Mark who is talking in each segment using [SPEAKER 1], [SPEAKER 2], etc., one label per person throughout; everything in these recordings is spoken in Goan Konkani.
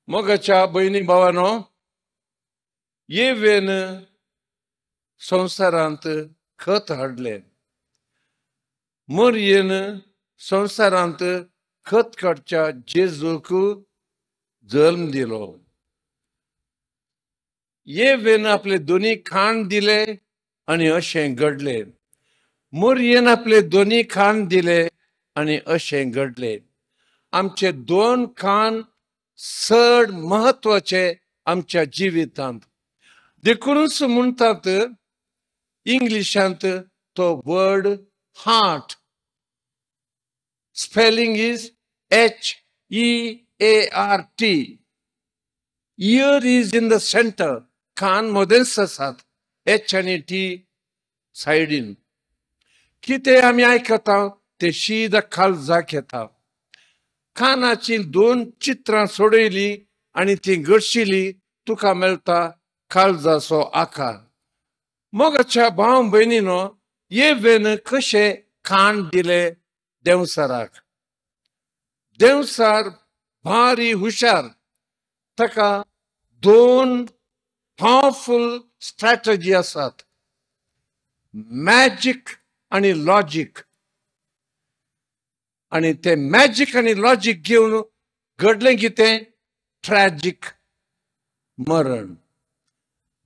[SPEAKER 1] मोगाच्या भयणी भावानो, येवेन संवसारांत खत हाडलें, मोरयेन संवसारांत खत काडच्या जेजूक जल्म दिलो. येवेन आपले दोनी खाण दिले आनी अशें घडलें. मोरयेन आपले दोनी खाण दिले आनी अशें घडलें. आमचे दोन खाण चड म्हत्वाचे आमच्या जिवितांत. देखूनच म्हणटात इंग्लिशांत तो word heart, spelling is HEART. Ear is in the centre. कान मदेंच आसात, एच आनी टी सायडीन. कितें आमी आयकता तें शीदा काळजाक येता. कानाची दोन चित्रां सोडयली आनी ती घडशिली, तुका मेळटा काळजाचो आकार. मोगाच्या भाव भयणीनो, येवेन कशें खाण दिलें देंवचाराक. देंवचार भारी हुशार, ताका दोन पावरफूल स्ट्रॅटजी आसात, मॅजीक आनी लॉजीक. आनी ते मॅजीक आनी लॉजीक घेवन घडलें कितें? ट्रॅजीक मरण.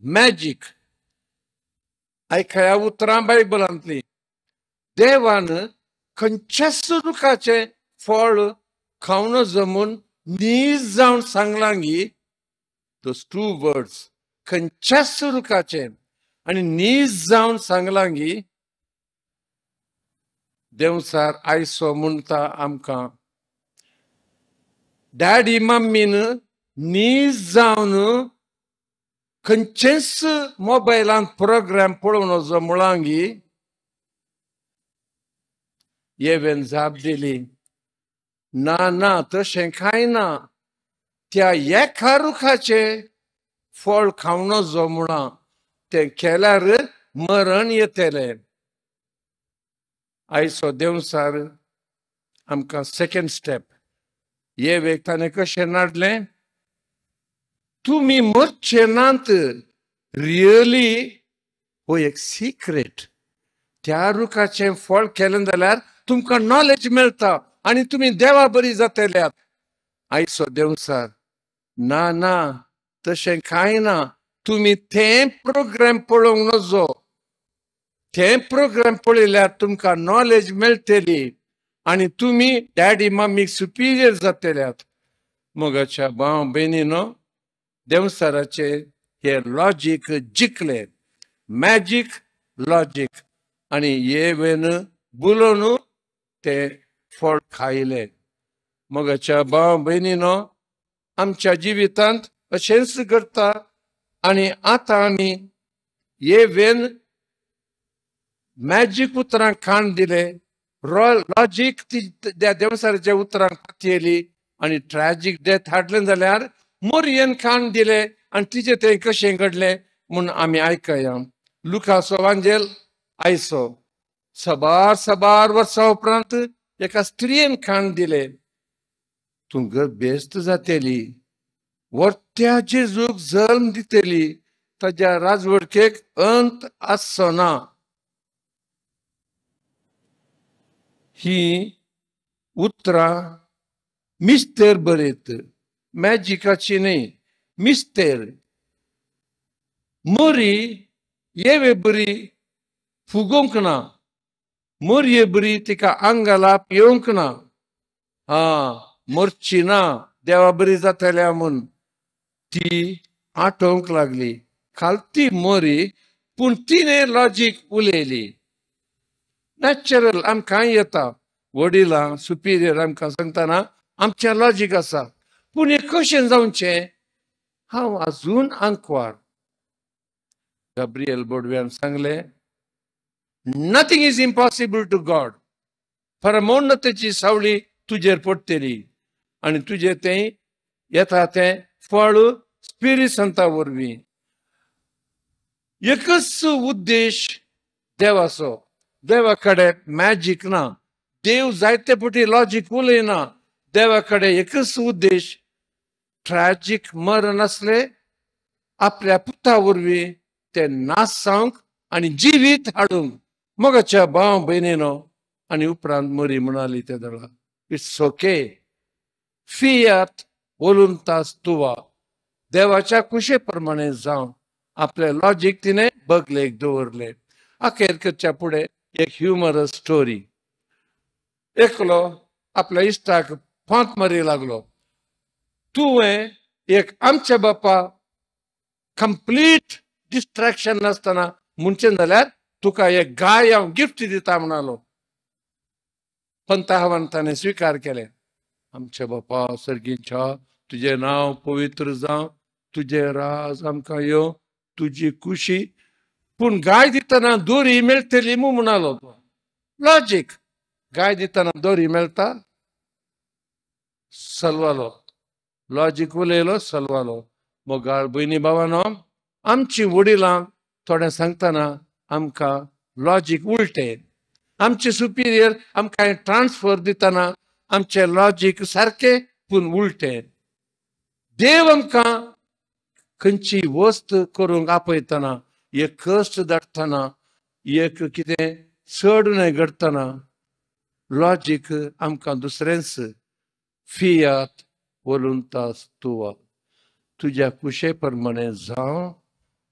[SPEAKER 1] मॅजीक आयकया उतरां बायबलांतली. देवान खंयच्याच रुखाचें फळ खावन जमून नीज जावन सांगलां गी, those two words, खंयच्याच रुखाचें आनी नीज जावन सांगलां गी. देंवचार आयसो म्हणटा आमकां, डॅडी मम्मीन नीज जावन खंयचेच मोबायलांत प्रोग्राम पळोवन वचो मुळांगी. येवेन जाप दिली, ना ना तशें कांय ना, त्या एका रुखाचें फळ खावन वचो म्हळां, तें केल्यार मरण येतलें. आयचो देंवचार आमकां सेकंड स्टेप. येवेक ताणें कशें नाडलें? तुमी मरचे नात. रियली हो एक सिक्रेट. त्या रुखाचें फळ केलें जाल्यार तुमकां नॉलेज मेळटा आनी तुमी देवा बरी जातल्यात. आयचो देंवचार, ना ना तशें कांय ना, तुमी तें प्रोग्राम पळोवंक नजो, तें प्रोग्राम पळयल्यार तुमकां नॉलेज मेळटली आनी तुमी डॅडी मम्मीक सुपिरियर जातल्यात. मोगाच्या भाव भयणीनो, देंवचाराचे हे लॉजीक जिखले, मॅजीक लॉजीक, आनी येवेन बुलोवन तें फळ खायलें. मोगाच्या भाव भयणीनो, आमच्या जिवितांत अशेंच करता. आनी आतां आमी येवेन मॅजीक उतरांक खाण दिलें, लॉजीक ती त्या देंवचाराच्या उतरांक पातयेली आनी ट्रॅजीक डेथ हाडलें जाल्यार मोरयेन खाण दिलें आनी तिचें तें कशें घडलें म्हूण आमी आयकया. लुकासो वांजेल आयचो सबार सबार वर्सां उपरांत एका स्त्रियेन खाण दिलें. तूं गर्भेस्त जातली, वर्त्या जेजूक जल्म दितली, ताज्या राजवडकेक अंत आसचो ना. ही उतरां मिस्तेर बरयत, मॅजिकाची न्हय, मिस्तेर. मोरी येवे बरी फुगोवंक ना, मोरये बरी तिका आंगालाप येवंक ना, हा मरची ना, देवा बरी जातल्या म्हूण ती आठोवंक लागली. खालती मोरी, पूण तिणें लॉजीक उलयली. नॅचरल आमकां येता, वडिलां सुपिरियर आमकां सांगतना आमचें लॉजीक आसा, पूण हें कशें जावचें हांव आजून आंकवार. गाब्रियल बोडव्यान सांगलें, nothing is impossible to God. परमोन्नतेची सावळी तुजेर पडटली आनी तुजें तें येता तें फळ स्पिरीत संता वरवीं. एकच उद्देश देवाचो, देवा कडेन मॅजीक ना, देव जायते पटी लॉजीक उलयना, देवा कडेन एकच उद्देश, ट्रॅजीक मरण आसलें, आपल्या पुता वरवीं ते नाश जावंक आनी जिवीत हाडूंक. मोगाच्या भाव भयणीनो, आनी उपरांत मरी म्हणाली ते दळा, it's okay, Fiat वोलुंतास तुवा, देवाच्या कुशे प्रमाणे जावं. आपलें लॉजीक तिणें बगलेक दवरलें. अखेर करच्या फुडें एक ह्युमरस स्टोरी. एकलो आपल्या इश्टाक फांत मारी लागलो, तुवें एक आमच्या बापा कंप्लीट डिस्ट्रॅक्शन नासतना म्हणचें जाल्यार तुका एक गाय हांव गिफ्ट दिता म्हणालो. पंताहावान ताणें स्विकार केलें. आमच्या बापा सर्गीच्या, तुजें नांव पवित्र जावं, तुजें राज आमकां येवं, तुजी खुशी. पूण गाय दितना दोरी मेळटली मू म्हणालो तो. लॉजीक, गाय दितना दोरी मेळटा, सलवालो. लॉजीक उलयलो, सलवालो. मोगाळ भयणी भावानो, आमची वडिलां थोडें सांगतना आमकां लॉजीक उलटें, आमचे सुपिरियर आमकां ट्रान्सफर दितना आमचें लॉजीक सारकें पूण उलटें. देव आमकां खंयची वस्त करूंक आपयतना, एक कश्ट धाडटना, एक कितें चड न्हय घडटना, लॉजीक आमकां दुसरेंच. फियात वोलुंतास तुवा, तुज्या कुशे प्रमाणे जावं.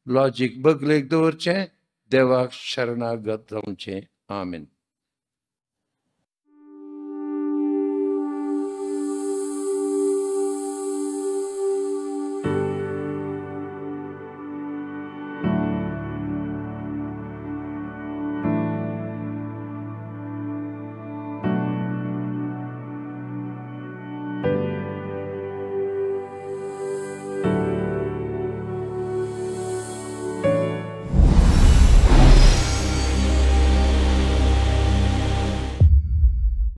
[SPEAKER 1] लॉजीक बगलेक दवरचें, देवाक शरणागत जावचें. आमेन.